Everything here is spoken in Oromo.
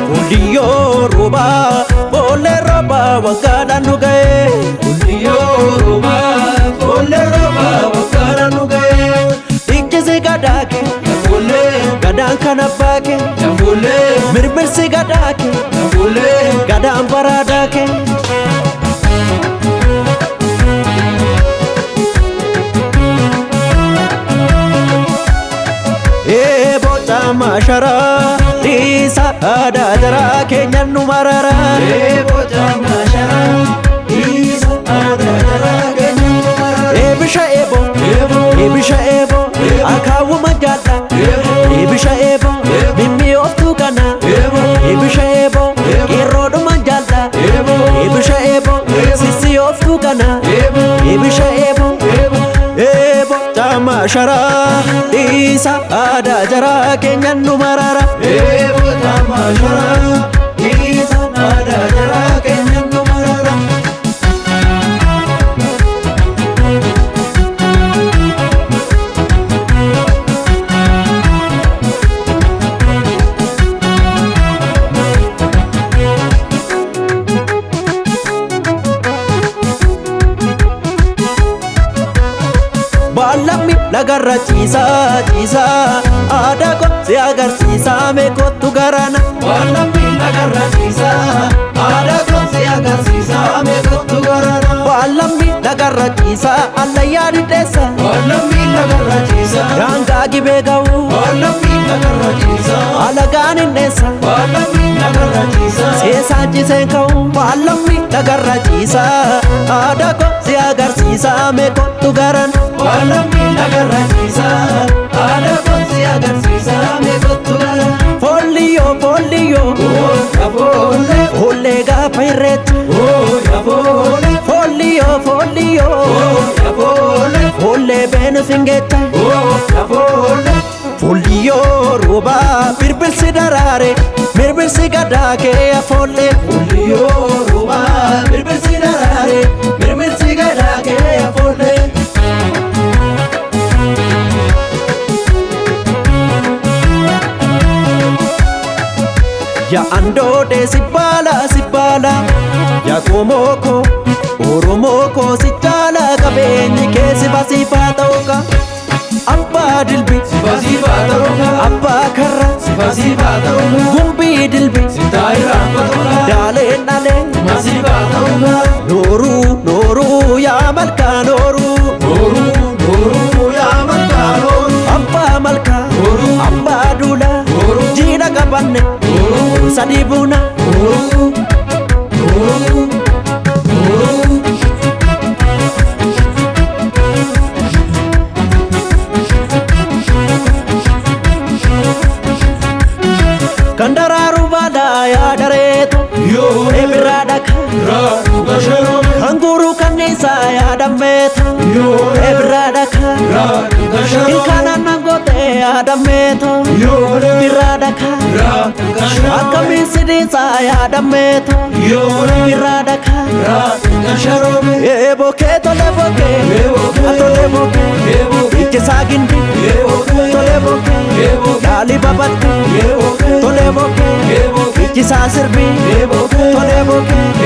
Kuliyyoo roobaa boollee roobaa waggaadhaan nu ga'e. Kuliyyoo roobaa boollee roobaa waggaadhaan nu ga'e. Dhiichisi gadaake Yaafullee gadaan kan abbaake. yaafullee Mirmirsi gadaake yaafullee gadaan baraadaake. Eeboo caamaa sharaa dhiisa aadaa jaraa keenyan nu mararaa. Eeboo caamaa sharaa dhiisa aadaa jaraa keenyan nu mararaa. Eebisha eeboo Eeboo eebisha eeboo akaawuma jaadha. Eeboo Eebisha eeboo mimmi'ooftuu kana. Eeboo Eebisha eeboo qeerroodhuma jaadha. Eeboo Eebisha eeboo sisi'ooftuu kana. Eeboo Eebisha eeboo Eeboo eeboo caamaa sharaa dhiisa aadaa jaraa keenyan nu marara. Eeboo caamaa sharaa dhiisa aadaa jaraa keenyan nu mararaa. Baalammi lagarra ciisaa ciisaa aadaa koo si agarsiisaa mee kottu garana. Baalammi lagarra ciisaa aadaa koo si agarsiisaa mee kottu garana. Baalammi lagarra ciisaa allayyaa dhidheessa. Baalammi lagarra ciisaa Daangaa gibee ga'uu Baalammi lagarra ciisaa alagaan hinneessa. Baalammi lagarra ciisaa Seesaan ciiseen ka'uu baalammi lagarra ciisaa aadaa koo si agarsiisaa mee kottu garana. Baalammi lagarra ciisaa aadaa koo si agarsiisaa mee kottu garana. Foolliyyoo foolliyyoo Oo yaafoole foollee gaafa irreecha. oo yaafoole Foolliyyoo foolliyyoo oo yaafoole foollee beenu singeecha. oo yaafoole. Foolliyyoo roobaa birbirsi daraare birbirsi gadaa kee afoollee. Kuliyyoo roobaa birbirsi daraare birbirsi gadaa kee afoole. Yaa andoodee si baala si baala yaa qomoo koo Oromoo koo si jaala qabeenyi kee si basiifaa ta'uu ka. Abbaa dilbi Sifasiifaa ta'uu ka abbaa karra sifasiifaa ta'uu ka gumbii dilbi sitaayiraan ta'uu ka daaleen dhalee masiifaa ta'uu ka nooruu nooruu yaa malkaa nooruu nooruu nooruu yaa malkaa nooruu abbaa malkaa Nooruu. abbaa duulaa Nooruu. jiidha qabanne nooruu sadii buuna. nooruu nooruu nooruu. Kan daraaru baala yaa dareetu Yoo eebirraa dhaka. raa dhuga sharoobe Kan guuruu kanniisaa yaa dammeetu yoo eebirraa dhaka. raa dhuga sharoobe Ilkaanaan nangootee yaa dammeetu yoo birraa dhaka. raa dhuga sharoobe Akkamiin sidiisaa yaa dammeetu yoo birraa dhaka. raa dhuga sharoobe Eebokee tole bokee Eebokee. atole bokee Eebokee. ijjisaa gindi Eebokee. tole bokee Eebokee. laalii babatte Eebokee. tole bokee Eebokee. ijjisaa sirbii Eebokee. tole bokee.